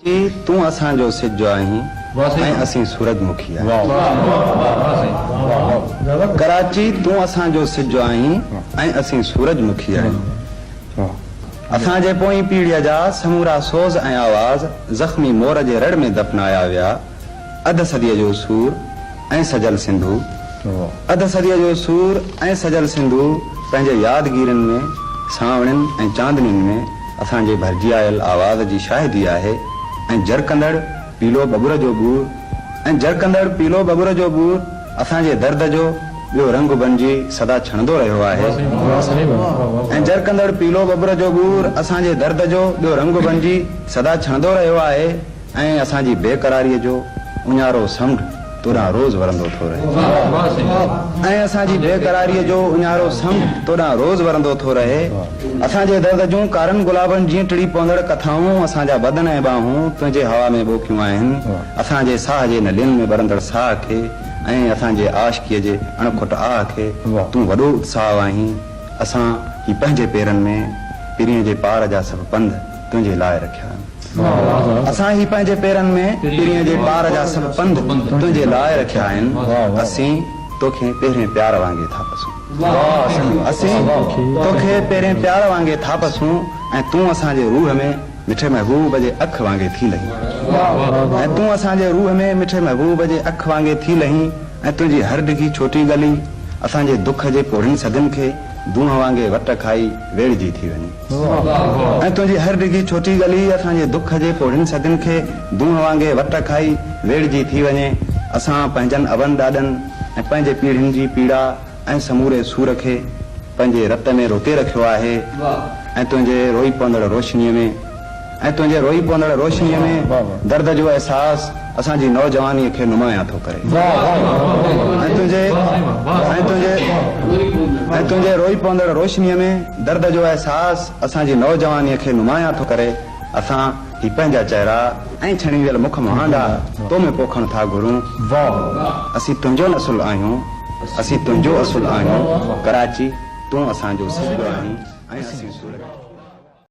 چي، تون اسان جو سج آهين ۽ اسين سورج مکي آهيون. ڪراچي، تون اسان جو سج آهين ۽ اسين سورج مکي آهيون. اسان جي پوئين پيڙهيء جا سمورا سوز ۽ آواز زخمي مور جي رڙ ۾ دفنايا ويا. اڌ صديء جو سور ۽ سجل سنڌو اڌ صديء جو سور ۽ سجل سنڌو پنهنجي يادگيرين ۾، سانوڻين ۽ چاندنين ۾ اسان جي ڀرجي آيل آواز جي شاهدي آهي ۽ جرڪندڙ پيلو ٻٻر جو ٻور ۽ جرڪندڙ پيلو ٻٻر جو ٻور اسان جي درد جو ٻيو رنگ بنجي سدا ڇڻندو رهيو آهي ۽ جرڪندڙ پيلو ٻٻر جو ٻور اسان جي درد جو ٻيو رنگ بنجي سدا ڇڻندو رهيو آهي. ۽ اسان جي بيقراريء جو اڃارو سمنڊ توڏانهن روز ورندو ٿو رهي. ۽ اسان جي بيقراريء جو اڃارو سمنڊ توڏانهن روز ورندو ٿو رهي. اسان جي درد جون ڪارن گلابن جيئن ٽڙي پوندڙ ڪٿائون اسان جا بدن ۽ ٻانهون تنهنجي هوا ۾ ٻوڪيون آهن. اسان جي ساهه جي نلين ۾ ٻرندڙ ساهه کي ۽ اسان جي عاشقيء جي اڻ کٽ آهه کي تون وڏو اتساهه آهين. اسان هي پنهنجي پيرن ۾ پرينء جي پار جا سڀ پنڌ تنهنجي لاء رکيا آهن. اسان هي پنهنجي پيرن ۾ پرينء جي پار جا سڀ پنڌ تنهنجي لاء رکيا آهن. اسين توکي پهرين پيار وانگي ٿا پسون. اسين توکي پهرين پيار وانگي ٿا پسون ۽ تون اسان جي روح ۾ مٺي محبوب جي اک وانگي ٿي لهين. ۽ تون اسان جي روح ۾ مٺي محبوب جي اک وانگي ٿي لهين ۽ تنهنجي هر ڊگهي ڇوٽي ڳلي اسان جي دک جي پوڙهين صدين کي دونهن وانگي وٽ کائي ويڙهجي ٿي وڃي. ۽ تنهنجي هر ڊگهي ڇوٽي ڳلي اسان جي دک جي پوڙهين صدين کي دونهن وانگي وٽ کائي ويڙهجي ٿي وڃي. اسان پنهنجن ابن ڏاڏن ۽ پنهنجي پيڙهين جي پيڙا ۽ سموري سور کي پنهنجي رت ۾ روتي رکيو آهي ۽ تنهنجي روئي پوندڙ روشنيء ۾ ۽ تنهنجي روئي پوندڙ روشنيء ۾ درد جو احساس اسان جي نوجوانيء کي نمايان ٿو ڪري ۽ تنهنجي ۽ تنهنجي ۽ تنهنجي روئي پوندڙ روشنيء ۾ درد جو احساس اسان جي نوجوانيء کي نمايان ٿو ڪري. اسان هي پنهنجا چهرا ۽ ڇڻي ويل مک مهانڊا تو ۾ پوکڻ ٿا گهرون. اسين تنهنجو نسل آهيون، اسين تنهنجو اصل آهيون. ڪراچي، تون اسان جو سج آهين ۽ اسين سورج.